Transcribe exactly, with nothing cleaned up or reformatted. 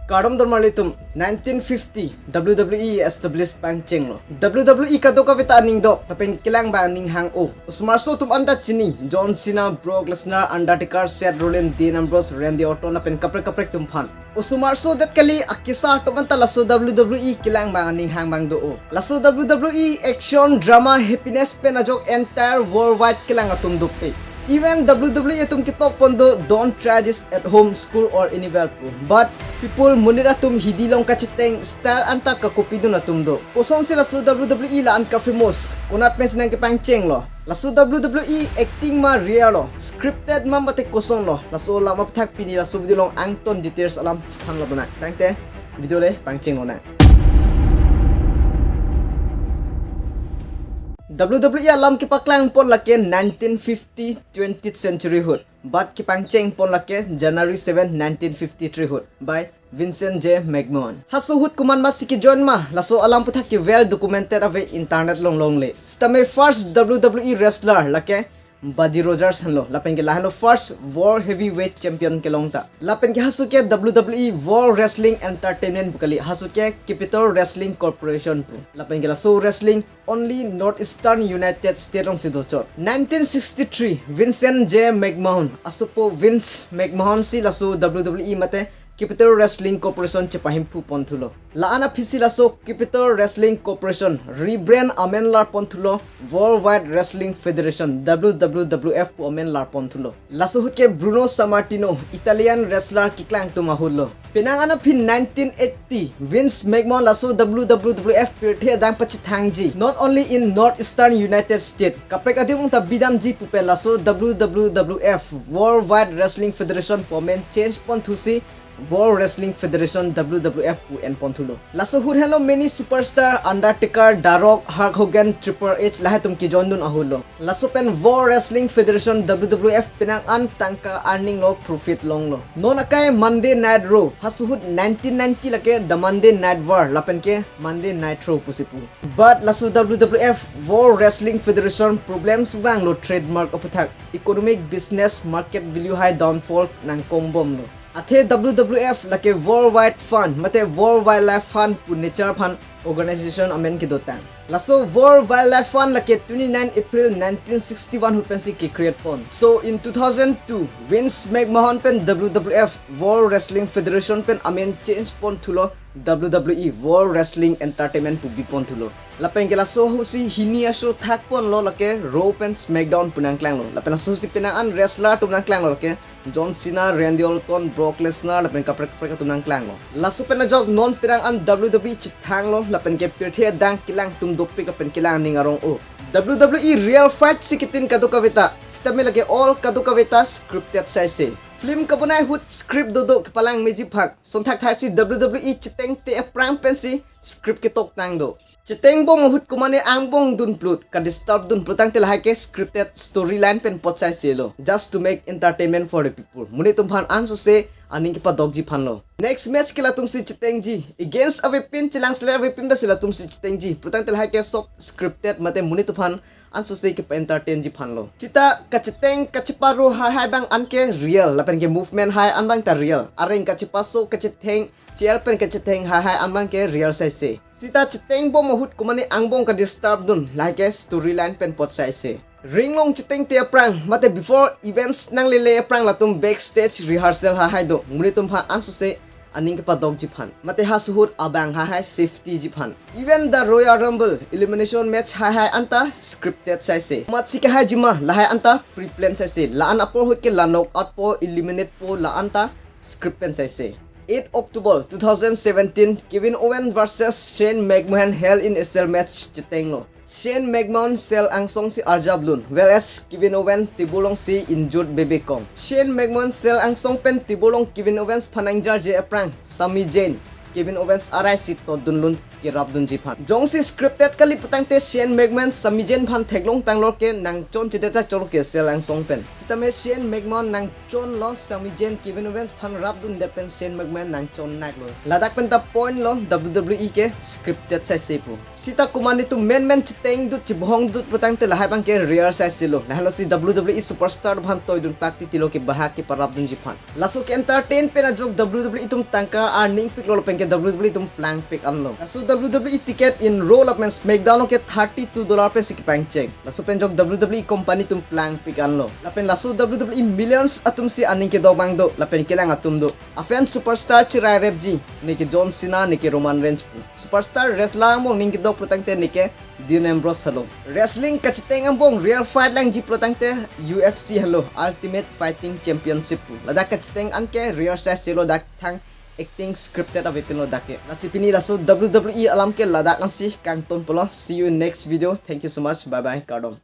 Kardom don marli atum, nineteen fifty W W E establish pangchenglo. W W E kadokave ta aning dok, lapen kelang abang aning hang-o. Osomarso atum anta chini, John Cena, Brock Lesnar, Undertaker, Seth Rollins, Dean Ambrose, Randy Orton, lapen kaprek kaprek atum aphan. Osomarso det kali, akesar atum anta laso W W E kelang abang aning hang abang do-o. Laso W W E action, drama, happiness pen ajok entire worldwide kelang atum dopik. Even W W E atum ketok pon do, "Don't try this at home, school or anywhere" pu. But people, monit atum hidi along kacheteng style anta kakopidun atum do. Kosonsi laso W W E la-an ka-famous, konat pensi nangkepangchenglo? Laso W W E acting ma real lo, scripted ma mate kosonlo? Laso alam aphuthak pini laso video along angton details alam chethan labonang. Tangte video le pangchenglonang. W W E alam kepaklang pon lake nineteen fifty twentieth century hoot. But kepangcheng pon lake January seven, nineteen fifty-three hoot by Vincent J McMahon. Halaso hoot komat masi kejoin ma, laso alam aphuthak ke well documented ave internet along longle. Sitame first W W E wrestler lake Buddy Rogers henlo, lapen ke la henlo first world heavyweight champion kelong ta. Lapen ke halaso ke W W E World Wrestling Entertainment pu kali, halaso ke Capitol Wrestling Corporation pu. Lapen ke laso wrestling only Northeastern United States alongsi dochot. Nineteen sixty-three, Vincent J McMahon, asopo Vince McMahon si laso W W E mate Capitol Wrestling Corporation chepahemphu ponthulo. La-an aphisi laso Capitol Wrestling Corporation rebrand amen lar ponthulo Worldwide Wrestling Federation, W W F pu amen lar ponthulo. Laso hoot ke Bruno Sammartino, Italian wrestler keklang atum ahut lo. Penang an aphi nineteen eighty, Vince McMahon laso W W F pirthe adang pachethangji, not only in Northeastern United States, kaprek adim ta bidamji pu pen laso W W F, Worldwide Wrestling Federation pu amen change ponthusi World Wrestling Federation, W W F pu en ponthulo. Laso hoot henlo many superstar, Undertaker, The Rock, Hulk Hogan, Triple H, lahai atum kejoindun ahut lo. Laso pen World Wrestling Federation, W W F penang an tangka earning lo, profit longlo. Non akai Monday Night Raw, halaso hoot nineteen ninety lake The Monday Night War, lapen ke Monday Night Raw pusi pu. But laso W W F, World Wrestling Federation, problems vanglo trademark aphuthak, economic, business, market value hai downfall nangkong bomlo. Athe W W F lake World Wide Fund mate World Wildlife Fund pu nature aphan organization amen kedotang. Laso World Wildlife Fund lake twenty-nine April nineteen sixty-one hoot pensi ke-create pon. So in two thousand two, Vince McMahon pen W W F, World Wrestling Federation pen amen change ponthulo W W E, World Wrestling Entertainment pu bi ponthulo. Lapen ke laso ahutsi hini a-show thak ponlo, lake Raw pen SmackDown pu nangklanglo. Lapen laso ahutsi penang an wrestler atum nangklanglo, lake John Cena, Randy Orton, Brock Lesnar, lapen kaprek kaprek atum nangklanglo. Laso pen ajok non penang an W W E chethanglo, lapen ke pirthe adang kelang atum dopik lapen kelang aning arong-o. W W E real fight si kitin kadokave ta, sitame lake all kadokave ta scripted saise. Film kabonai ahut script dodo kepalang meji phak, sonthak thaksi W W E chetengte aphrang pensi script ketoktang do. Cheteng bom ahut komane angbong dunplut, ka-disturb dunplut tangte lahai ke scripted storyline pen apot saise lo, just to make entertainment for the people. Monit atum aphan ansose aning kepadokji aphan lo. Next match ke latumsi chetengji, against avepin, chelang seler avepin basi latumsi chetengji pu tangte lahai ke sob scripted mate monit atum aphan ansose kepa-entertainji aphan lo. Sita kacheteng kacheparo hai hai abang an ke real, lapen ke movement hai an abang ta real. Areng kachepaso, kachetheng, chair pen kachetheng hai hai an abang ke real saise. Sita cheteng bom ahut komane angbong ka-disturb dun, lahai ke storyline pen apot saise. Ring along chetengte aphrang mate before events nanglele aphrang latum backstage rehearsal hai hai do, monit atum aphan ansose aning kepadokji aphan mate halaso ahut abang hai hai safety ji aphan. Even the Royal Rumble elimination match hai hai anta scripted saise. Match si kahaiji ma, lahai anta pre-plan saise. La-an apor ahut ke la knockout po, eliminate po, la-an ta script pen saise. Eight October two thousand seventeen, Kevin Owens versus Shane McMahon Hell in a Cell match chetenglo. Shane McMahon cell angsong si arjap lun, whereas Kevin Owens table along si injured bebe kong. Shane McMahon cell angsong pen table along Kevin Owens aphan nangjarje aphrang Sami Zayn, Kevin Owens arai si totdunlun kerapdunji aphan. Jongsi scripted kali putangte Shane McMahon Sami Zayn aphan theklong tanglo ke nangchonchedet ta cholo ke Sel Angsong pen. Sitame Shane McMahon nangchonlo Sami Zayn Kevin Owens aphan rapdundet pen Shane McMahon nangchonnaklo. Ladak pen ta point lo W W E ke scripted saise pu. Sita komat netum menmen chitengdut chibohongdut putangte lahai abang ke rare saise lo. Lahailo si W W E superstar aphan toidun pak titilo ke bahak keparapdunji aphan. Laso ke entertain pen ajok W W E atum tangka earning piklo lapen ke W W E atum plangpik anlo. Laso W W E ticket in Raw lapen SmackDown ke thirty-two dollar pensi kepangcheng. Laso pen ajok W W E company atum plangpik anlo. Lapen laso W W E millions atum si aning kedok abang do lapen kelang atum do. Afen superstar chirairepji, neke John Cena, neke Roman Reigns pu. Superstar wrestler angbong ning kedok putangte neke Dean Ambrose helo. Wrestling kachiteng angbong rare fight langji putangte U F C helo, Ultimate Fighting Championship pu. Ladak kachiteng anke rare saise lo, dak thang acting scripted avepinlo dak ke. Lasi pini laso W W E alam ke ladak ansi kangton pulo. See you in next video. Thank you so much. Bye bye. Kardom.